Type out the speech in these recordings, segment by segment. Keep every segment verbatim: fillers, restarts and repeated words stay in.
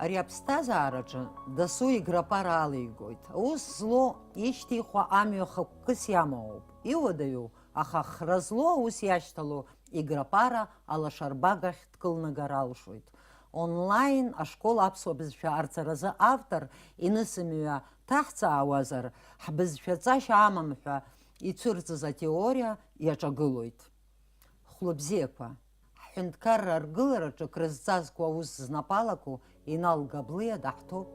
Ари аԥсҭазаараҿы дасу играпара алеигоит. Аус злоу ишьҭихуа амҩа хықәкыс иамоуп. Иуадаҩу, аха хра злоу аус иашьҭалоу играпара алашарбагахь дкылнагар алшоит. Онлайн ашкол аԥсуа бызшәа арҵаразы автор инысымҩа ҭаҳҵаауазар, ҳбызшәаҵашьа амам ҳәа ицәырҵыз атеориа иаҿагылоит. Хәлыбзиақәа, ҳҳәынҭқарра аргылараҿы крызҵазкуа аус знапалаку Инал Габлиа даҳҭоуп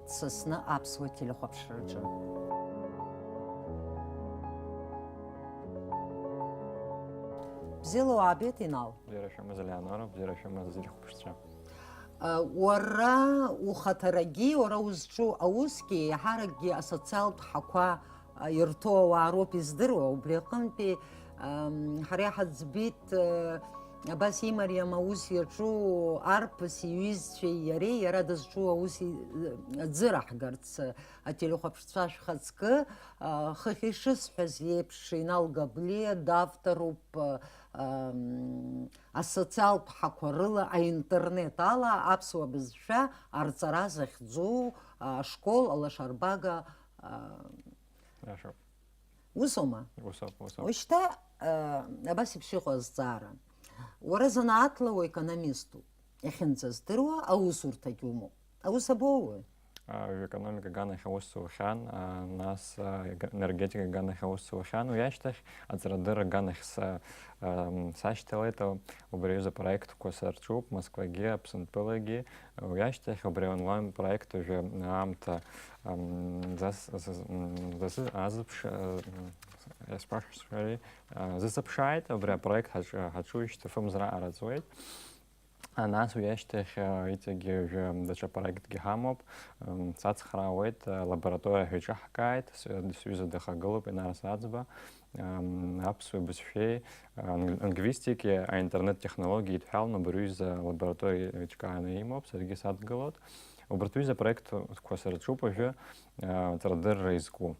Сасны аԥсуа телехәаԥшраҿы. Бзиала уаабеит, Инал. Бзиара шәымаз, Елеонора, бзиара шәымаз зегь хәаԥшцәа. Уара ухаҭарагьы, уара узҿу аусгьы еиҳаракгьы асоциалтә ҳақәа ирҭоу ауаа роуп издыруа. Убри аҟынтәи ҳара иҳаӡбеит абас имариам аус иаҿу арԥыс иҩызцәеи иареи, иара дызҿу аус аӡы раҳгарц, ателехәаԥшцәа шәхаҵкы, хыхь ишысҳәаз еиԥш, Инал Габлиа давторуп асоциалтә ҳақәа рыла, аинтернет ала аԥсуа бызшәа арҵара захьӡу ашкол алашарбага. Иашоуп. Усоума? Усоуп, усоуп. Уажәшьҭа, а, абас еиԥш иҟоу азҵаара. Уара занааҭла уекономиступ. Иахьынӡаздыруа аусурҭагь умоуп. Аус абоууеи? А, ҩ-економика аганахь аус зухьан, а, нас, а, ег-, енергетика аганахь аус зухьан, уи ашьҭахь аҵарадырра аганахь са-, ам, сашьҭалеит, а, убри аҩыза апроектқәа сырҿуп, Москвагьы, Аԥсынтәылагьы, уи ашьҭахь убри аонлайн проект уажәы аамҭа, ам, зас-, зас-, м, зас-, азыԥш-, а, м, иасԥашәсҳәари, а, зысыԥшааит, убри апроект ҳаҿ-, ҳаҿуижьҭеи фымз раҟара ҵуеит. А, нас уи ашьҭахь, а, иҵегьы уажәы даҽа проектгьы ҳамоуп. М, сацхраауеит, а, лабораториа ҳәа иҿаҳкааит, с-, сҩыза дахагылоуп, Инар Саӡба. Ам, аԥсуа бызшәеи, а, анг-, лингвистикеи, аинтернет технологиеи идҳәаланы абри аҩыза лабораториа иҿкааны имоуп, саргьы садгылоит. Убарҭ аҩыза апроектқәа сырҿуп уажәы, а, ҵарадырра изку.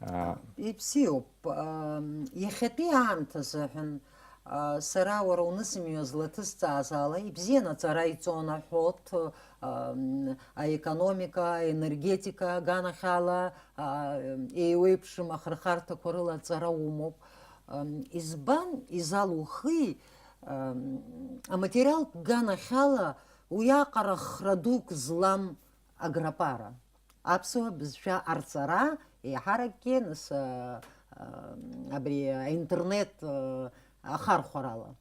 Аа. Ибзиоуп. Ам, иахьатәи аамҭазы ҳәан, а, сара уара унысымҩа злаҭысҵааз ала, ибзиан аҵара иҵон аҳәот, ам, аекономика, аенергетика аганахьала, а, еиуеиԥшым ахырхарҭақәа рыла аҵара умоуп. Ам, избан изалухи, ам, аматериалтә ганахьала уиаҟара хра дук злам аграпара? Аԥсуа бызшәа арҵара еиҳаракгьы, нас, а, а, абри аинтернет, а, ахархәарала.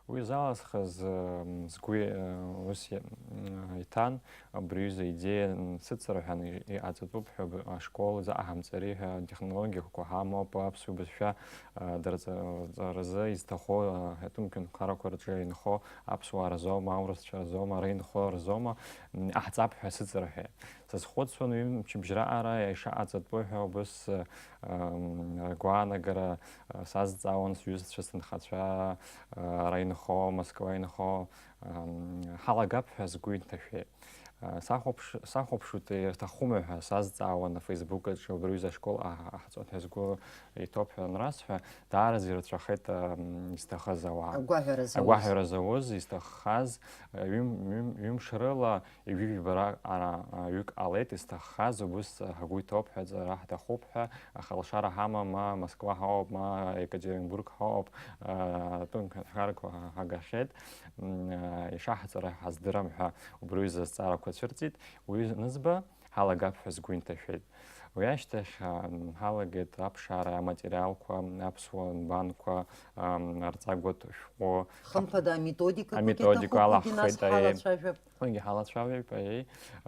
Уи заласхыз, м, сгәы, э, ус иа-, м, иҭан, абри аҩыза идеиа, м, сыцырҳәан, и-, иҟаҵатәуп ҳәа, б-, ашкол заҟа ҳамҵари ҳәа, атехнологиақәа ҳамоуп, аԥсуа бызшәа, а, дырҵа-, рҵаразы изҭаху, а, ҳәатәым ҳәынҭқаррақәа рҿы инхо аԥсуаа рзоума, аурысцәа рзоума, ара инхо рзоума, м, иҟаҳҵап ҳәа сыцырҳәеит. Сазхәыцуан ҩымчыбжь раҟара ишаҟаҵатәу ҳәа убыс, ам, агәаанагара, а, сазҵаауан сҩызцәа, сынхацәа, а, ара инхо, Москва инхо, ам, ҳалагап ҳәа сгәы инҭашәеит. А, сахәаԥш-, сахәаԥшуеит, ирҭахума ҳәа сазҵаауан афейсбук аҿы, убри аҩыза ашкол аҳ-, аҳҵоит ҳәа сгәы иҭоуп ҳәа анрасҳәа, даараӡа ирацәахеит, ам, изҭахыз ауаа. Агәаҳәара зауз. Агәаҳәара зауз, изҭаххаз, а, ҩым-, ҩым-, ҩымш рыла Ҩажәижәаба ара, а, ҩык ҟалеит, изҭаххаз убыс, а, ҳгәы иҭоуп ҳәа, ҵара ҳҭахуп ҳәа, аха алшара ҳамам, ма Москва ҳауп, ма Екатеринбург ҳауп, а, атәым ҳәынҭқаррақәа ҳагахьеит, м, а, ишаҳҵара ҳаздырам ҳәа убри аҩыза азҵаарақәа цәырҵит, уи анызба, ҳалагап ҳәа сгәы инҭашәеит. Уи ашьҭахь, а, м, ҳалагеит аԥшаара аматериалқәа, аԥсуа нбанқәа, ам, арҵагәатә шәҟәы. Хымԥада аметодикақәагьы аметодика аҭахуп, уигьы нас алаҳхит, аиеи. Ҳалацәажәап. Уигьы ҳалацәажәап, аиеи.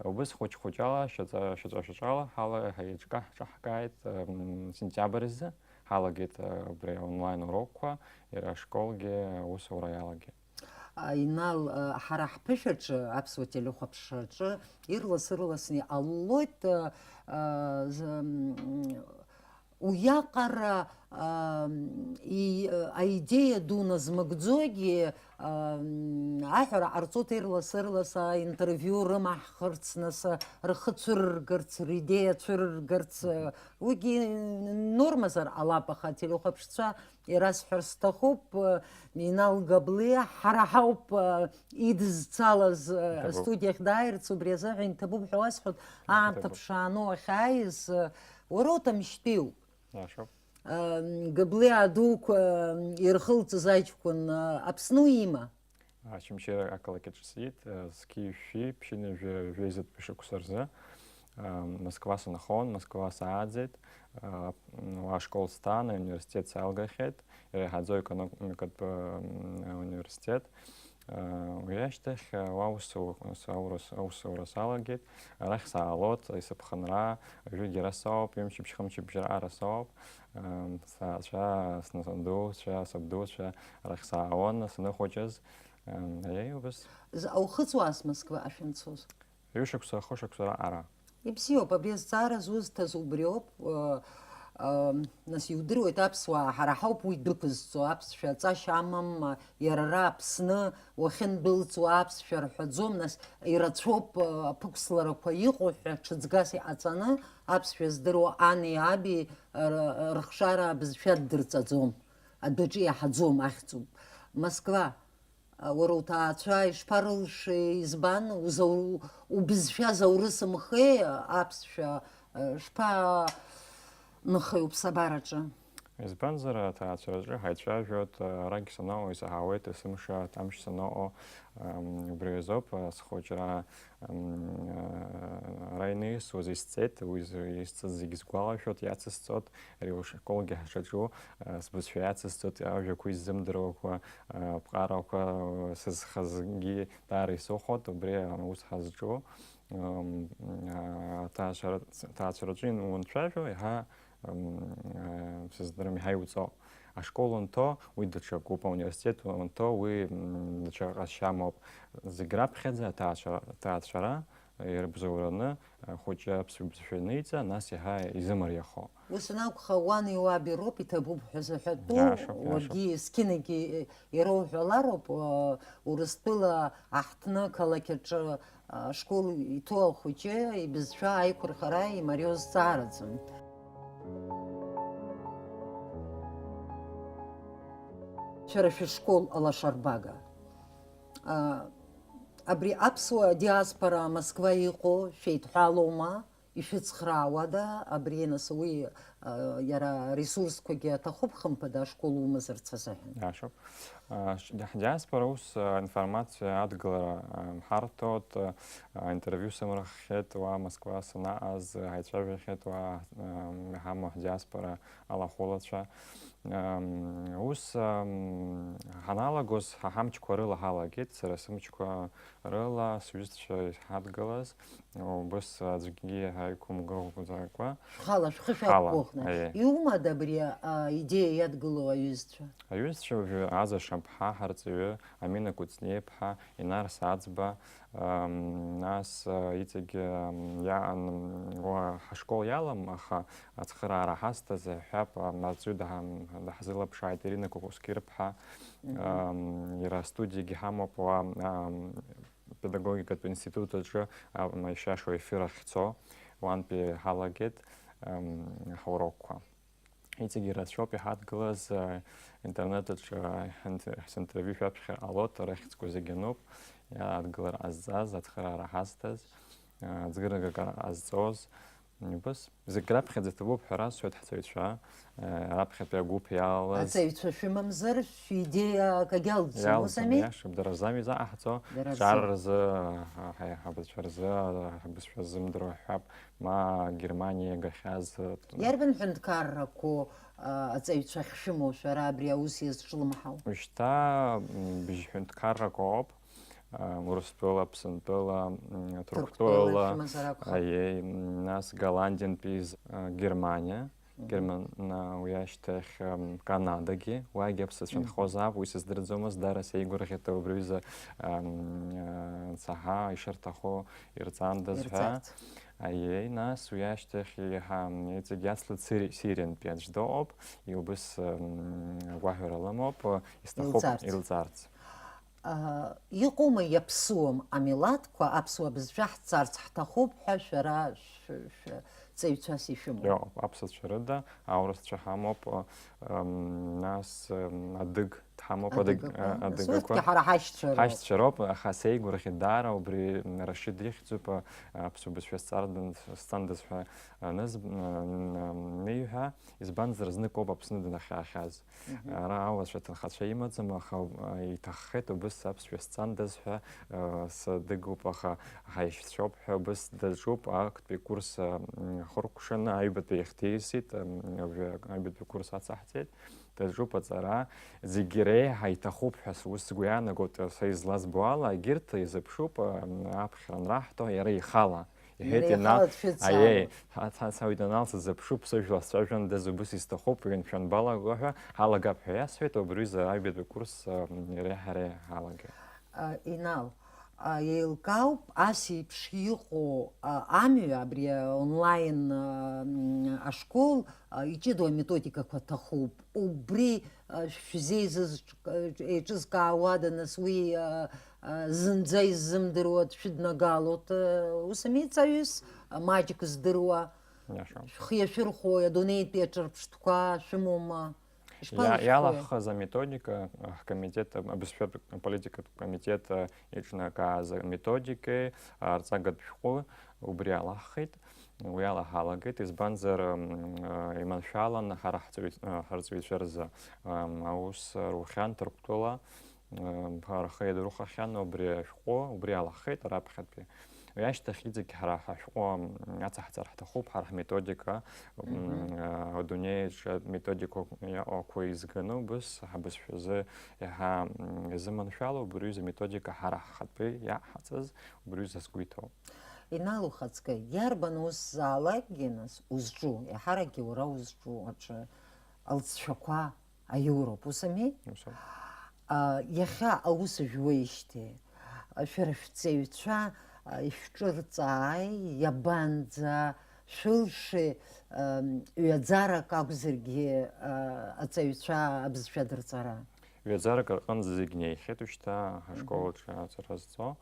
Убыс хәыҷ-хәыҷала, шьаҿа-, шьаҿа-шьаҿала ҳала-, ҳаиҿка-, ҳҿаҳкааит, м, сентиабр азы. Ҳалагеит, а, убри аонлайн урокқәа, иара ашколгьы аусура иалагеит. А, Инал, а, ҳара ҳԥышәаҿы, аԥсуа телехәаԥшраҿы, ирлас-ырласны иҟалоит, а, а, з-, м, Уиаҟара, ам, и-, аидеиа ду назмыгӡогьы, ам, аҳәара ҟарҵоит, ирлас-ырлас аинтервиу рымаҳхырц, нас, рхы цәырыргарц, ридеиа цәырыргарц, уигьы нормазар ҟалап, аха ателехәаԥшцәа ирасҳәар сҭахуп, Инал Габлиа ҳара ҳауп идызцалаз, Иҭабуп. Астудиахь дааирц, убри азыҳәан иҭабуп ҳәа уасҳәоит, аамҭа Иҭабуп. Ԥшаану ахьааиз, уара уҭамшьтәиуп. Иашоуп. Габлиа дуқәа ирхылҵыз аҷкәын Аԥсны уима? Очамчыра ақалақь аҿы сиит, зқьи жәшәи ԥшьынҩажәи жәеизатәи шықәса рзы, Москва сынхон, Москва сааӡеит, уа ашкол сҭан, ауниверситет салгахьеит, иреиҳаӡоу аекономикатә университет. Уи ашьҭахь уа аусу-, аус-, аурыс-, аусура салагеит, арахь саалоит, исыԥхынра, жәҩык ара соуп, ҩымчыбжь-хымчыбжь раҟара соуп, саацәа, сна-, сандуцәа, сабдуцәа арахь саауан саныхәыҷыз, аиеи, убас. Заҟа ухыҵуаз Москва ахьынцоз? Ҩышықәса, хышықәса раҟара. Ибзиоуп, абри азҵаара зузҭаз убриоуп. Ы, ы, нас иудыруеит, аԥсуаа ҳара ҳауп уи дәықәызҵо, аԥсшәа аҵашьа амам, иара ара Аԥсны уахьындәылҵуа аԥсшәа рҳәаӡом, нас ирацәоуп, ы, аԥықәсларақәа иҟоу ҳәа ҽыҵгас иҟаҵаны, аԥсшәа здыруа ани аби р-, рыхшара абызшәа ддырҵаӡом, адәаҿы иаҳаӡом, ахьӡуп. Москва. Уара уҭаацәа ишԥарылшеи, избан, узау-, убызшәа заурысымхеи, аԥсшәа, шԥанхеи уԥсабараҿы? Избанзар, аҭаацәараҿы ҳаицәажәоит, арагь санаауа исаҳауеит, есымша амш санаҟоу, ам, убри азоуп, а, схәыҷра, ам, а, ара инаҩсуаз исҵеит, уи з-, исҵаз зегь сгәалашәоит, иацысҵоит, ари ашколгьы ҳаҿаҿу, а, сбызшәа иацысҵоит, ажәақәа исзымдыруақәа, аԥҟарақәа сызхазгьы даара исыхәоит, убри аус ҳазҿу. Ам, а, аҭаацәара-, аҭаацәараҿы уанцәажәо, еиҳа, ам, а, сыздырам, еиҳа иуҵоуп. Ашкол уанҭо, уи даҽакуп, ауниверситет уанҭо, уи, м, даҽа ҟазшьа амоуп. Зегь раԥхьаӡа аҭаацәара, аҭаацәара ирыбзоураны, ахәыҷы аԥсуа бызшәа аниҵа, нас иаҳа изымариахо. Ус анакәха, уани уаби роуп иҭабуп ҳәа заҳәатәу, Иашоуп, иашоуп. Уаргьы есқьынагьы ироуҳәалароуп, уа, Урыстәыла аҳҭны қалақь аҿы, а, школ иҭоу ахәыҷы ибызшәа аиқәырхара имариоу зҵаараӡам. Шәара шәышкол алашарбага. А, абри аԥсуа диаспора Москва иҟоу шәеидҳәалоума? Ишәыцхраауада абри, нас, уи, а, иара ресурсқәагьы аҭахуп, хымԥада, ашкол умазарц азыҳәан? Иашоуп. А, ш-, диа-, ҳдиаспора ус, а, информациа адгылара, а, ҳарҭоит, а, интервиу сымрыххьеит уа Москва санаҟаз, ҳаицәажәахьеит уа, а, иҳамоу ҳдиаспора алахәылацәа. Ам, ус, ам, ҳаналагоз, ҳа ҳамчқәа рыла ҳалагеит, сара сымчқәа рыла сҩызцәа ҳадгылаз, убыс аӡәгьы ҳаиқәымгәыӷӡакәа. Шәхала, шәхы Шәхала, шәақәгәыӷны. Аиеи. Иумада абри, а, идеиа иадгылоу аҩызцәа? Аҩызцәа уажәы Аза Шамԥҳа ҳарҵаҩы, Амина Кәыҵниаԥҳа, Инар Саӡба, Ам, нас, а, иҵегь, ам, иаан, м, уа ҳашкол иалам, аха ацхыраара ҳазҭаз, иаҳҳәап, ам, аӡәы даҳ-, даҳзылаԥшааит, Ирина Кукускирԥҳа, Мгм. Ам, иара астудиагьы ҳамоуп уа, ам, педагогикатә институт аҿы, ам, ишиашоу ефир ахьцо, уантәи ҳалагеит, ам, ҳаурокқәа. Иҵегь ирацәоуп иҳадгылаз, а, интернет аҿы, а, ҳинт-, ҳинтервиу шәаԥхьар ҟалоит, рыхьӡқәа зегь ануп, иа-, адгылара ҟазҵаз, ацхыраара ҳазҭаз, а, аӡгырагагара ҟазҵоз, убас. Зегь раԥхьаӡа иҭабуп ҳәа расҳәоит ҳҵаҩцәа, а, раԥхьатәи агәыԥ иалалаз. Аҵаҩцәа шәымамзар, шәидеиа акагьы алҵӡом, Иалҵӡом, ус ами? Иашоуп, дара рзами заҟаҳҵо, Дара рзы. Ҿар рзы, а, ҳаи-, ҳабацәа рзы, а, ҳбызшәа ззымдыруа ҳҳәап, ма Германиа игахьаз, а, Иарбан ҳәынҭқаррақәоу, а, аҵаҩцәа ахьшәымоу шәара абри аус иазҿлымҳау? Уажәшьҭа, м, быжь ҳәынҭқаррақәа ыҟоуп, а, Урыстәыла, Аԥсынтәыла, м, Ҭырқәтәыла, Ҭырқәтәыла шәымазар акәхап. Аиеи, м, нас Голландиантәи з-, а, Германиа, Мгм. Герман-, на, уи ашьҭахь, м, Канадагьы, уагьы аԥсацәа Мгм. нхозаап, уи сыздырӡомызт, дара сеигәырӷьеит убри аҩыза, ам, а, цаҳа, ишырҭаху ирҵандаз ҳәа. Ирҵарц. Аиеи, нас уи ашьҭахь иаҳа иҵегь иацлеит сири-, сириантәи аӡә дыҟоуп, иубыс, м, агәаҳәара лымоуп, исҭахуп Илҵарц. илҵарц. А, иҟоума иаԥсуам амилаҭқәа, аԥсуа бызшәа ҳҵарц ҳҭахуп ҳәа шәара шә-, шәҵаҩцәас ишәымоу? Иҟоуп, аԥсуацәа рыда, аурысцәа ҳамоуп, м, нас, м, адыг дҳамоуп, адыг-, Адыгақәа. а, Нас адыгақәа. Урҭгьы ҳара ҳашьцәа роуп. Ҳашьцәа роуп, аха сеигәырӷьеит даара, убри, м, Рашид ихьӡуп, а, аԥсуа бызшәа сҵардан-, сҵандаз ҳәа аныз-, м, м, ниҳәа, избанзар, знык ауп Аԥсны днахьаахьаз. Мгм. Ара ауацәа ҭынхацәа имаӡам, аха, а, иҭаххеит убыс аԥсшәа сҵандаз ҳәа, а, садыгоуп, аха ҳаишьцәоуп ҳәа убыс даҿуп, актәи курс, а, м, ахыркәшаны аҩбатәи ихҭиисит, ам, абри аҩбатәи курс ацаҳҵеит, даҿуп аҵара, зегьы реиҳа иҭахуп ҳәа сус сгәы иаанагоит, са излазбо ала, егьырҭ изыԥшуп, ам, аԥхьара анраҳҭо, иара ихала. Иҳәеит Иара Инал, ихала дшәыцаауа. Аиеи, ҳа-, ҳа-, сауит Инал, сзыԥшуп, сыжәла сцәажәандаз убыс исҭахуп, ҩынтә шәанбалаго ҳәа ҳалагап ҳәа иасҳәеит, убри изы аҩбатәи курс, м, иареи ҳареи ҳалагеит. А, Инал, а, еилкаауп, ас еиԥш иҟоу, а, амҩа, абри, а, онлайн, а, м, ашкол, а, иҷыдоу аметодикақәа ҭахуп. Убри, а, шәзеизыз-, еиҿызкаауада, нас, уи, а, а, зынӡа иззымдыруа дшәыднагалоит, а, ус ами, ҵаҩыс, а, маҷк здыруа? Иашоуп. Шәхы иашәырхәои, адунеитәи аҿырԥштәқәа шәымоума? Иа-, Ишԥалышәхуеи? Иалаҳхыз аметодика, а, ҳкомитет, а, абызшәатә политикатә комитет, а, иҿнакааз аметодикеи, а, арҵагатә шәҟәы убри алаҳхит, уи ала ҳалагеит, избанзар, м, а, иманшәалан ҳара ҳҵаҩ-, а, ҳарҵаҩцәа рзы, ам, аус рухьан Ҭырқәтәыла, ам, рхы иадырхәахьан убри ашәҟәы, убри алаҳхеит раԥхьатәи. Уи ашьҭахь иҵегь ҳара ҳашәҟәы, м, ацаҳҵар ҳҭахуп, ҳара ҳметодика, м, Мгм. а, адунеиаҿ аметодикақәа иаҟақәа еизганы убыс ҳабызшәазы иаҳа, м, изыманшәало, убри аҩыза аметодика ҳара ҳхатәы иаҳҳаҵаз, убри аҩыза сгәы иҭоуп. Инал, ухаҵкы, иарбан ус заалакгьы, нас, узҿу, еиҳаракгьы уара узҿу аҿы алҵшәақәа аиуроуп, ус ами? Ус ауп. А, иахьа аус жәуеижьҭеи, а, шәара шәҵаҩцәа, а, ишәҿырҵааи, иабанӡа шәылшеи, ам, ҩаӡарак акәзаргьы, а, аҵаҩцәа абызшәа дырҵара? Ҩаӡарак рҟынӡа зегь неихьеит уажәшьҭа ҳашкол Мгм. аҿы аҵара зҵо.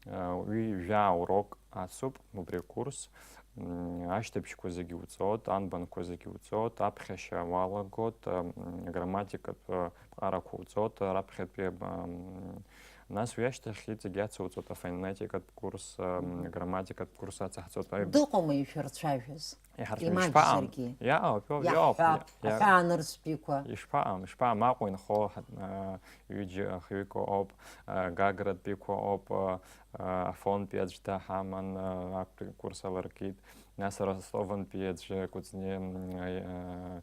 А, ҩажәа урок ацуп убри акурс. М, ашьҭыбжьқәа зегь уҵоит, анбанқәа зегь уҵоит, аԥхьашьа уалагоит, м, аграмматикатә, а, ԥҟарақәа уҵоит, раԥхьатәи, м, нас уи ашьҭахь иҵегь иацуҵоит афонетикатә курс, м, Мгм. аграмматикатә курс ацаҳҵоит. Аҩ- Дыҟоума ишәырцәажәаз? Иҳарцәажәо Имаҷзаргьы. Ишԥаҟам? Иаауп, иоуп, иоуп, Иаҳҳәап, иа-, иа-, аҳәаанырцәтәиқәа. Ишԥаҟам, ишԥаҟам, Аҟәа инхо, ҳа-, а, ҩыџьа ахҩык ыҟоуп, а, Гагратәиқәа ыҟоуп, а, а, Афонтәи аӡә даҳаман, а, актәи курс алыркит. Нас Ростовынтәи аӡәы Кәыҵниа, м, а,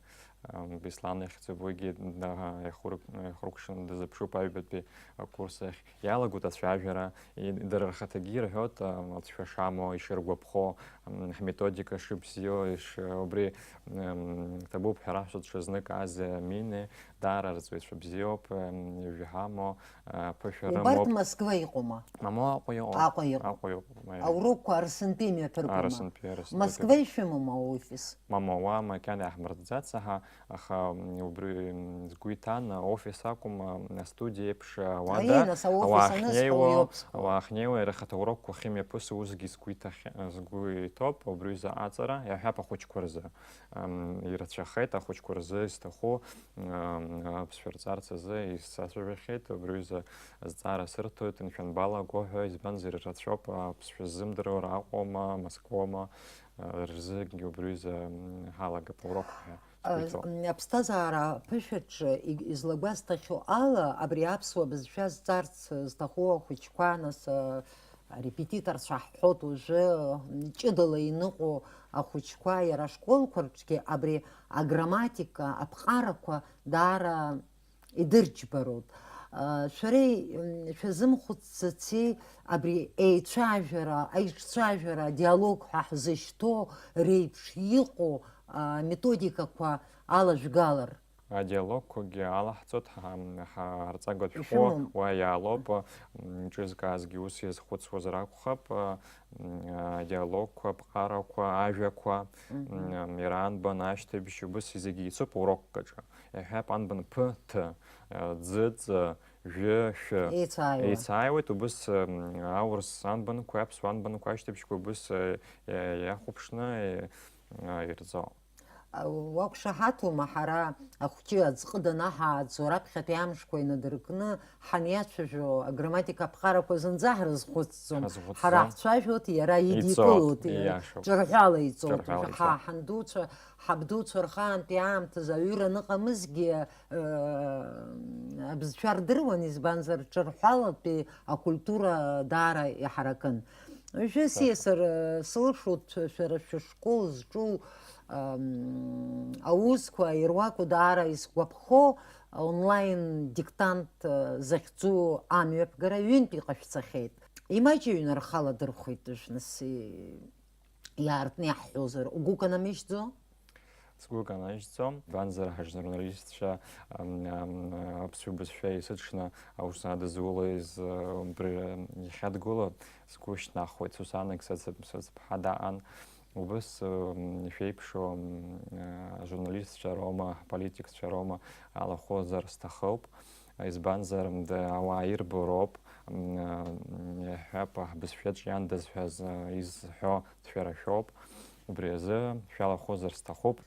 а, м, Беслан ихьӡуп, уигьы да-, иахурк-, иахуркәшаны дазыԥшуп аҩбатәи акурс ахь. Иалагоит ацәажәара, и-, дара рхаҭагьы ирҳәоит, а, ацәшәа шамоу, ишыргәаԥхо, м, ҳметодика шыбзиоу, иш-, убри, м, ҭабуп ҳәа раҳәшьа ҽазнык Аза Амини, даара рҵаҩцәа бзиоуп, м, ҩажәа ҳамоу, а, ԥышәа Убарҭ рымоуп. Москва иҟоума? Мамоу Аҟәа иҟоуп. Аҟәа иҟоуп. Аҟәа иҟоуп, аиеи. Аурокқәа Арсынтәи имҩаԥыргома? Арсынтәи, Арсынтәи. Москва ишәымоума аофис? Мамоу, уа макьана иаҳмырӡац, аха Аха, м, убри, м, згәы иҭан, а, офис акәым, а, астудиа еиԥш, а, ауада, Аиеи, нас, ауофис ауаа анысҳәо ахьнеиуа, уи ауп згәы. Ауаа ахьнеиуа, иара ихаҭа урокқәа ахьымҩаԥысуа, усгьы згәы иҭахьа-, згәы иҭоуп, убри аҩыза аҵара, иаҳҳәап, ахәыҷқәа рзы. Ам, ирацәахеит ахәыҷқәа рзы изҭаху, ам, аԥсшәа рҵарц азы исацәажәахьеит, убри аҩыза азҵаара сырҭоит, мшәан, балагои ҳәа, избанзар, ирацәоуп, аԥсшәа ззымдыруа рыҟоума, Москвоума, а, рзыгьы убри аҩыза, м, ҳалагап аурокқәа ҳәа. А, Сгәы иҭоуп. М, аԥсҭазаара аԥышәаҿы иг-, излагәасҭахьоу ала, абри аԥсуа бызшәа зҵарц зҭаху ахәыҷқәа, нас, а, арепетиторцәа ҳҳәоит уажәы, м, ҷыдала иныҟәо ахәыҷқәа, иара ашколқәа рҿгьы абри аграмматика, аԥҟарақәа даара идырџьбароуп. А, шәара, м, шәазымхәыццаци абри еицәажәара, аиҿцәажәара, адиалог ҳәа ҳзышьҭоу реиԥш иҟоу, а, методикақәа алажәгалар? Адиалогқәагьы алаҳҵоит, ҳа-, ҳа-, ҳарҵагатә шәҟәы Ишәымоуп. Уа иаалоуп, м, ҿызкаазгьы ус иазхәыцуазар акәхап, м, адиалогқәа, аԥҟарақәа, ажәақәа, Мгм. м, иара анбан ашьҭыбжь, убыс зегьы ицуп урокк аҿы. Иҳәап, анбан ԥ, ҭ, ӡ, ҵ, жәы, шәы. Еицааиуа. Еицааиуеит, убыс, м, аурыс анбанқәа, аԥсуа анбанқәа ашьҭыбжьқәа убыс, э, э, иахәаԥшны, э, э, ирҵо. Уақәшаҳаҭума, ҳара ахәҷы аӡҟы данаҳааӡо, раԥхьатәи амшқәа инадыркны ҳаниацәажәо, аграмматика аԥҟарақәа зынӡа ҳрызхәыцӡом. Ҳазхәыцӡом. Ҳара ҳцәажәоит, иара Иҵоуп, идикылоит, ииашоуп. Ҿырҳәала иҵоуп. Ҿырҳәала Ҳа, иҵоуп. Ҳандуцәа, ҳабдуцәа рхаантәи аамҭазы аҩыра аныҟамызгьы, э, абызшәа рдыруан, избанзар, ҿырҳәалатәи акультура даара иҳаракын. Уажәы Саша. Сиасыр, э, сылшоит шәара шәышкол зҿу, ам, аусқәа ируаку даара исгәаԥхо, онлайн диктант, э, захьӡу амҩаԥгара ҩынтә иҟашәҵахьеит. Имаҷҩны рхала дырхәеит, нас, и-, иаартны иаҳҳәозар, угәы канамыжьӡо? Сгәы канажьӡом, избанзар, ҳажурналистцәа, ам, ам, аԥсуа бызшәа исыҽны аус адызулаз, э, убри иахьадгыло сгәы шьҭнахуеит. Сусанагь сыцыԥ-, сыцыԥҳа даан. Убыс, м, ишәеиԥшу, м, э, ажурналистцәа роума, аполитикцәа роума алахәызар сҭахуп. Избанзар, м, д-, ауаа ирбо роуп, м, э, иҳәап, ҳбызшәаҿ иандаз ҳәа з-, изҳәо шәара шәоуп. Убри азы шәалахәызар сҭахуп.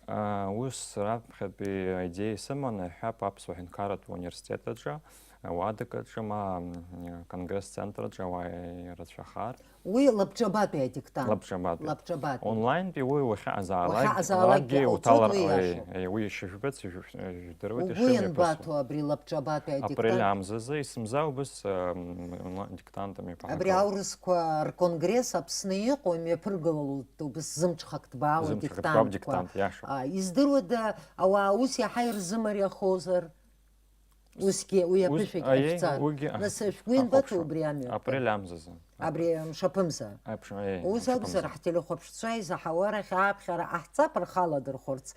Ус раԥхьатәи аидеиа сыманы, иҳәап, Аԥсуа ҳәынҭқарратә университет аҿы, ауадак аҿы, ма, м, конгресс-центр аҿы ауаа ирацәахар. Уи лабҿабатәи адиктант. Лабҿабатәи. Лабҿабатәи. Онлайн-тәи уи уахьаҟазаалак-, Уахьаҟазаалакгьы лакгьы уҭалар уҭалар ҟалеит. Уи иашоуп. Еи, уи шәыжәбац, ижәдыруеит, Угәы ишымҩаԥысуа. Ианбаҭо абри лабҿабатәи адиктант? Апрель амзазы исымза убыс, м, онлайн диктант мҩаԥаҳагала. Абри аурысқәа рконгресс Аԥсны иҟоу имҩаԥыргалалоит убыс зымҽхак ҭбаауа Зымҽхак ҭбаауа диктантқәа. Диктант, иашоуп. А, издыруада, ауаа ус иаҳа ирзымариахозар? Усгьы, уи Ус-, аԥышәагь аиеи, ҟашәҵан. Уигьы Нас, шәгәы ианбаҭо ҳахәаԥшуа. Убри амҩа? Апрель амзазы. Абри мшаԥымза. Аиԥш, аиеи, Ус акәзар, мшаԥымза. Ҳтелехәаԥшцәа изаҳауа арахь ааԥхьара ҟаҳҵап рхаладырхәырц.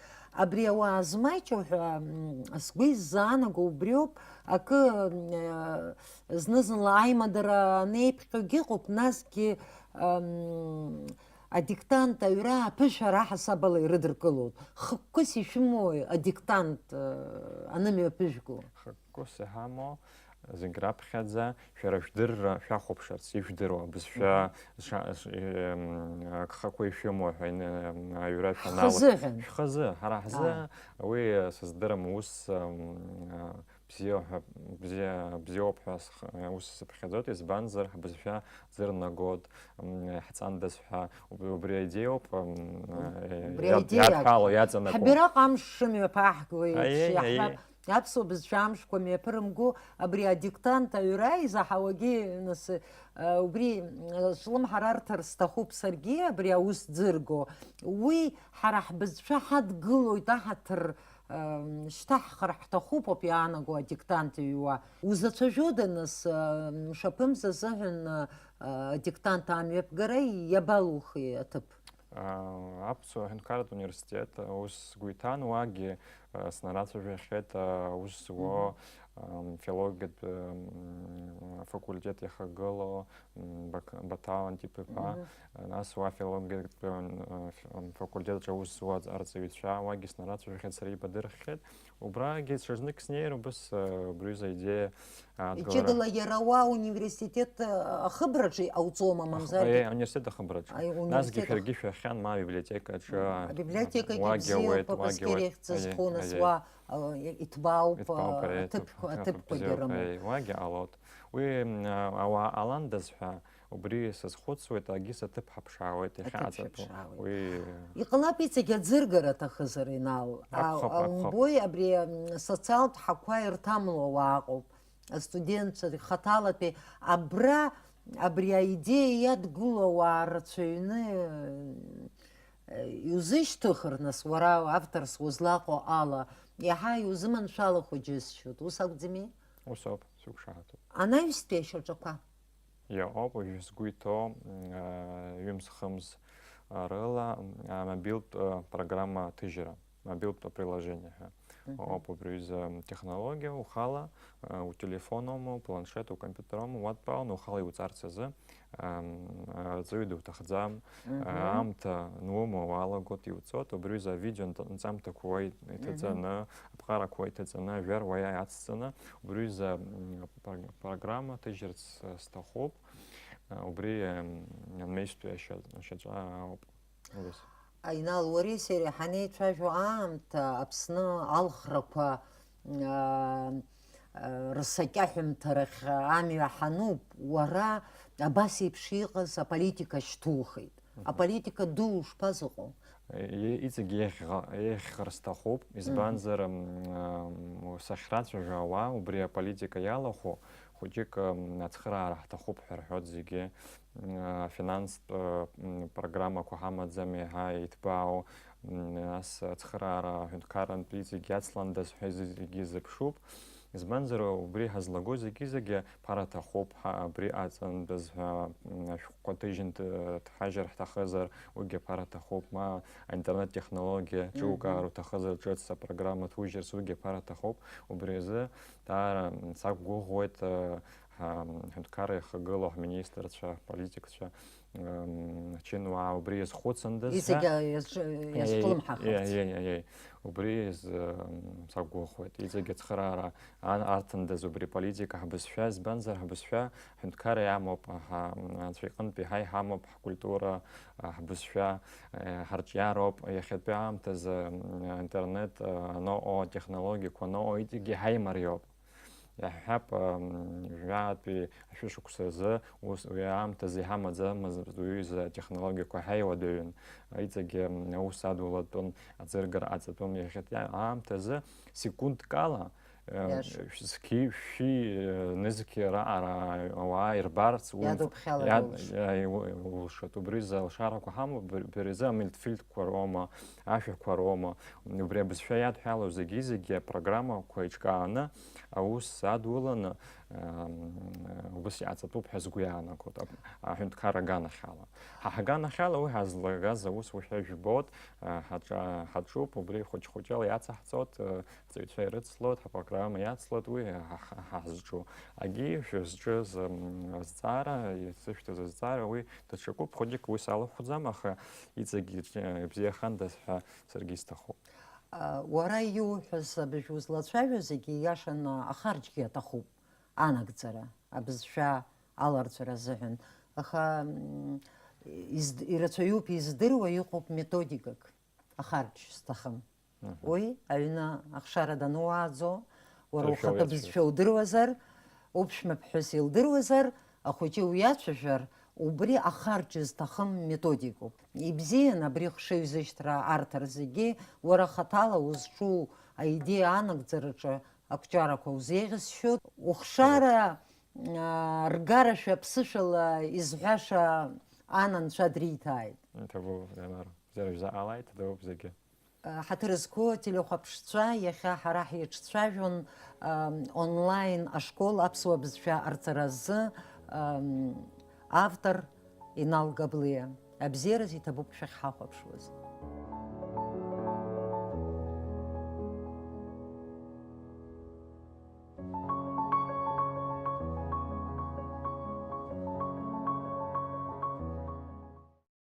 Абри ауаа змаҷу ҳәа, м, сгәы иззаанаго убриоуп, акы, м, э, зны-зынла аимадара анеиԥхьогьы ыҟоуп, насгьы, м, адиктант аҩра аԥышәара аҳасабала ирыдыркылоит. Хықәкыс ишәымои адиктант, э, анымҩаԥыжәго? Хықәкыс иҳамоу, зегь раԥхьаӡа шәара шәдырра шәахәаԥшырц, ижәдыруа абызшәа Мгм. ша-, ш-, эм, агхақәа ишәымоу ҳәа ин-, эм, аҩра шәаналага. Ҳхазы ҳәа. Шәхазы, ҳара ҳзы Ааи. Уи, э, сыздырам, ус, эм, э, бзиа ҳәа, бзиа, бзиоуп ҳәа сх-, ус сыԥхьаӡоит, избанзар, ҳбызшәа ӡырнагоит, м, ҳҵандаз ҳәа, уб-, убри аидеиоуп, м, э, Убри иад-, аидеиа иадҳәало, акәхап. Иаҵанакуа. Ҳабираҟ амш шымҩаԥаҳгои еиԥш, Аиеи, иаҳҳәап, аиеи. Аԥсуа бызшәа амшқәа мҩаԥырымго, абри адиктант аҩра изаҳауагьы, нас, э, убри, э, слымҳа рарҭар сҭахуп саргьы, абри аус ӡырго. Уи ҳара ҳбызшәа ҳадгылоит аҳаҭыр, э, шьҭаҳхыр ҳҭахуп ауп иаанаго адиктант иҩуа. Узацәажәода, нас, э, мшаԥымза азыҳәан, э, адиктант амҩаԥгара иабалухи аҭыԥ? А, Аԥсуа ҳәынҭқарратә университет, а, ус сгәы иҭан, уагьы, а, снарацәажәахьеит, а, ус зуо, Мгм. ам, филологиатә, ам, факультет иахагылоу, м, Бак-, Баҭал Антип-иԥа, Мгм. а, нас уа филологиатә, ам, ф-, ам, факультет аҿы аус зуа арҵаҩцәа, уагьы снарацәажәахьеит, сара ибадырххьеит. Убрагьы ҽазнык снеир, убыс, а, убри аҩыза аидеиа Аадгылара. Иҷыдала иара уа университет, э, ахыбраҿы иҟауҵома, мамзаргьы? Аха-, е, ауниверситет ахыбраҿы. Аи, Насгьы университет ах- шәаргьы шәахьан, ма абиблиотекаҿы, М, абиблиотекагьы уагьы бзиоуп, ауеит, уагьы Абыскьыр ауеит. ихьӡ Аиеи, зху, нас аиеи. Уа, э, иҭбаауп, Иҭбаауп, э, аиеи, аҭыԥ, аҭыԥ аҭыԥқәагьы бзиоуп, рымоуп. Аиеи, уагьы ҟалоит. Уи, м, а, ауаа ҟаландаз ҳәа, убри сазхәыцуеит, агьыс аҭыԥ ҳаԥшаауеит, Аҭыԥ иахьаҵатәу. Шәыԥшаауеит. Уи Иҟалап иҵегь аӡыргара аҭахызар, Инал. А, Акәхап, а, акәхап. Умбои, абри, м, социалтә ҳақәа ирҭамло ауаа ыҟоуп. Астудентцәа рхаҭалатәи абра, абри аидеиа иадгылоу ауаа рацәаҩны, э, иузышьҭыхыр, нас, уара авторс узлаҟоу ала, иаҳа иузыманшәалахо џьысшьоит, ус акәӡами? Ус ауп, сықәшаҳаҭуп. Анаҩстәи ашьаҿақәа. Иаҟоуп, уажәы сгәы иҭоу, м, э, ҩымз-хымз, э, рыла, м, э, мобилтә, э, программа аҭыжьра, мобилтә приложение ҳәа. Мгм. Оуп убри аҩыза технологиа, ухала, а, утелефон аума, упланшет, укомпиутер аума, уадтәаланы ухала иуҵарц азы, ам, арҵаҩы дуҭахӡам, Мгм. а, аамҭа нуома уалагоит, иуҵот, убри аҩыза авидео нҵ-, нҵамҭақәа уа иҭаҵаны, Мгм. аԥҟарақәа уа иҭаҵаны, ажәар уа иацҵаны, убри аҩыза, м, пр-, программа ҭыжьырц, а, сҭахуп. А, убри, ам, анмеистәи ашьа-, ашьаҿа ауп. Ус. Инал, уареи сареи ҳанеицәажәо аамҭа Аԥсны алхрақәа, аа, рсакьаҳәымҭа рахь амҩа ҳануп, уара абас еиԥш иҟаз аполитика шьҭухит. Мгм. Аполитика ду шԥазыҟоу? И-, иҵегь еиӷьӷа-, еиӷьхар сҭахуп, Мгм. избанзар, м, м, сахьрацәажәо ауаа убри аполитика иалахәу хәыҷык, м, ацхыраара ҳҭахуп ҳәа рҳәоит зегьы. М, афинанстә, м, программақәа ҳамаӡам, еиҳа иҭбаау, м, нас ацхыраара аҳәынҭқаррантә иҵегь иацландаз ҳәа зегьы зыԥшуп. Избанзар, убри ҳазлаго зегьы-зегьы ԥара ҭахуп, ҳа абри аҵандаз ҳәа, м, ашәҟәқәа ҭыжьын ҭ-, ҭҳажьыр ҳҭахызар, уигьы ԥара ҭахуп, ма аинтернет технологиа ҿугар Мгм. уҭахызар, ҿыц апрограмма ҭужьырц, уигьы ԥара ҭахуп. Убри азы даара, м, сақәгәыӷуеит, э, ҳа, ҳҳәынҭқарра иахагылоу ҳминистрцәа, ҳполитикцәа, м, ачынуаа убри иазхәыцындаз ҳәа. Иҵегь иазҿ-, Иа-, иа-, иазҿлымҳахарц. Иа-, иа-, иа-, иа-, убри из-, м, сақәгәыӷуеит. Иҵегь ацхыраара ан-, аҭандаз убри политика ҳбызшәа, избанзар ҳбызшәа ҳҳәынҭқарра иамоуп, ҳа, м, анцәа иҟынтә иаҳа иҳамоуп ҳкультура, а, ҳбызшәа, э, ҳарҿиароуп. Иахьатәи аамҭазы, м, интернет, а, аноҟоу, атехнологиақәа аноҟоу, иҵегь иаҳа имариоуп. Иаҳҳәап, ам, жәаатәи ашәышықәса азы, ус, уи аамҭазы иҳамаӡамыз уаҩы изы атехнологиақәа ҳаиуадаҩын. Иҵегьы, ам, аус адулатәын, аӡыргара ҟаҵатәын. Иахьатәи аамҭазы секундк ала, э, Иашоуп. Зқьи, шәи, э, нызқьи раҟара ауаа ирбарц, уи Иадуԥхьалар иад-, улшоит. Иа-, иу-, улшоит. Убри рзы алшарақәа ҳамоуп, быр-, бара изы амультфильмқәа роума, ашәақәа роума, убри абызшәа иадҳәалоу зегьы-зегьы апрограммақәа еиҿкааны, аус адуланы, ам, убыс иҟаҵатәуп ҳәа сгәы иаанагоит, ап-, аҳәынҭқарра аганахьала. Ҳа ҳаганахьала уи ҳазлагаз аус уашәа жәбоит, а, ҳаҿа-, ҳаҿуп, убри хәыҷ-хәыҷла иацаҳҵоит, а, ҳҵаҩцәа ирыцлоит, ҳапрограмма иацлоит, уи ҳа-, ҳа-, ҳазҿу. Агьи шәызҿыз, ам, азҵаара, исышәҭаз азҵаара, уи даҽакуп, хәыҷык уи салахәӡам, аха иҵегь ибзиахандаз ҳәа саргьы исҭахуп. А, уара иуҳәаз абыжә узлацәажәо зегьы ииашаны ахарџьгьы аҭахуп, анагӡара, абызшәа аларҵәара азыҳәан. Аха, м, изд-, ирацәаҩуп издыруа, иҟоуп методикак, ахарџь зҭахым. Мгм. Уи аҩны ахшара дануааӡо, уара Ҭашәа ухатәы уиацәажәоит. Бызшәа удыруазар, уԥшәма ԥҳәыс илдыруазар, ахәыҷы уиацәажәар, убри ахарџь зҭахым методикоуп. Ибзиан абри хшыҩзышьҭра арҭар зегьы, уара хаҭала узҿу аидеиа анагӡараҿы ақәҿиарақәа узеиӷьасшьоит. Ухшара, аа, ргарашәа ԥсышәала изҳәаша ананцәа дриҭааит. Иҭабуп, Ленар. Бзиара шәзаҟалааит, иҭабуп зегьы. Ҳаҭыр зқәу ателехәаԥшцәа, иахьа ҳара ҳиҿцәажәон, ам, онлайн ашкол аԥсуа бызшәа арҵара азы, ам, автор Инал Габлиа. Абзиараз иҭабуп шәахьҳахәаԥшуаз.